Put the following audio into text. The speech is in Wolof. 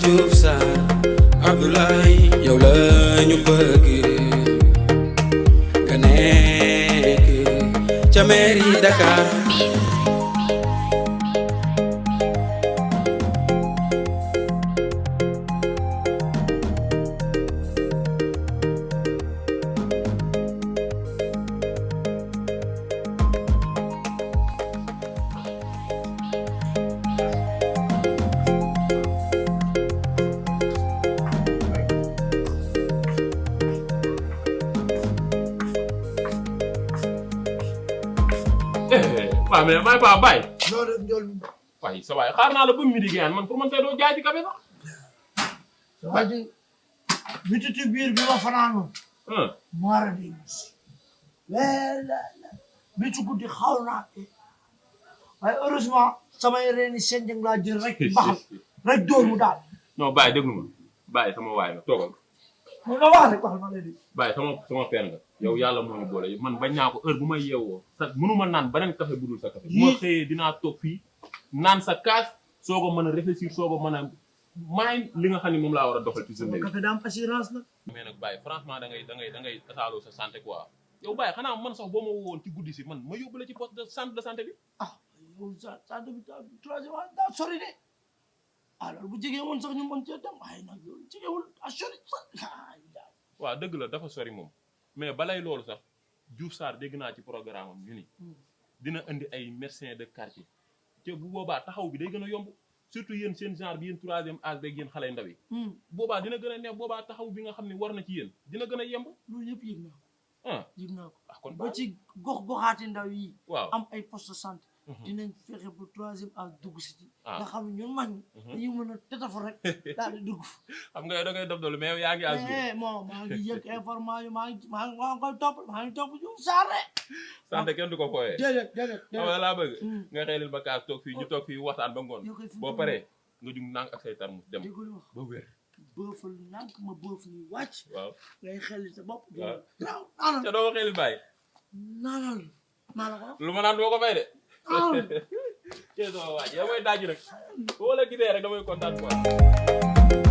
Diouf Sarr Abdoulaye yow la ñu bëgg nga nekk ca mairie Dakar. waaw mais may ba bay non de njool waaye sa waay xaar naa la ba midi gaan man pour man tey doo jaay ci café sax waa ji bititi biir bi ma fanaanoon moara di wala bi ci guddi xaw naa waaye heureusement samay reeni senjeng laa jël rek baxal rek dóor mu daal non bàyyi déglu ma bàyyi sama waay nga toogal mu na wax rek waxal ma lay di bàyyi sama peen nga yow yàlla moo ñu boole man bañ naa ko heure bu may yeewoo sa mënuma naan beneen café bu dul sa café bu ma xëyee dinaa toog fii naan sa kaas soo ko mën a réfléchir soo ko mën a maay li nga xam ne moom laa war a doxal ci journée bi café daa am assurance nag mais nag bàyyi franchement da ngay tasaaloo sa santé quoi yow bàyyi xanaa man sax boo ma wowoon ci guddi si man ma yóbbu la ci poste de santé bi ah yow santé bi troisième daa sori de alors bu jegee woon sax ñu mën cee dem waaye nag yow jegewul a sori waaw dëgg la dafa sori moom mais balay loolu sax Diouf Sarr dégg naa ci programme am ñu ni dina indi ay médecins de quartier te bu boobaa taxaw bi day gën a yomb surtout yéen seen genre bi yéen troisième âge beeg yéen xale ndaw yi boobaa dina gën a neex boobaa taxaw bi nga xam ne war na ci yéen dina gën a yemb loolu yëpp yëg naa ko yëg naa ko kon ba ci gox-goxaati ndaw yi waaw am ay poste de santé dinañ fexe ba troisième âge dugg si ci nga xam ne ñun mag ñi dañu mën a tetafu rek daal di dugg xam nga yow da ngay dof dolu mais yow yaa ngi à jour moom maa ngi yëg information maa ngi koy topp maa ngi topp Diouf Sarr rek santé kenn du ko fooyee déedéet xam nga laa bëgg nga xeelil ba kaas toog fii ñu toog fii waxtaan ba ngoon boo paree nga jug nang ak say tarmus dem ba wér bëfal nank ma bëf ni wàcc waaw ngay xelli sa bopp waaw te doo ko xeelil bàyyi naanal maa la ko lu ma naan doo ko fay de kee soo waaj yow mooy daaj rek boo la gisee rek damay kontaan quoi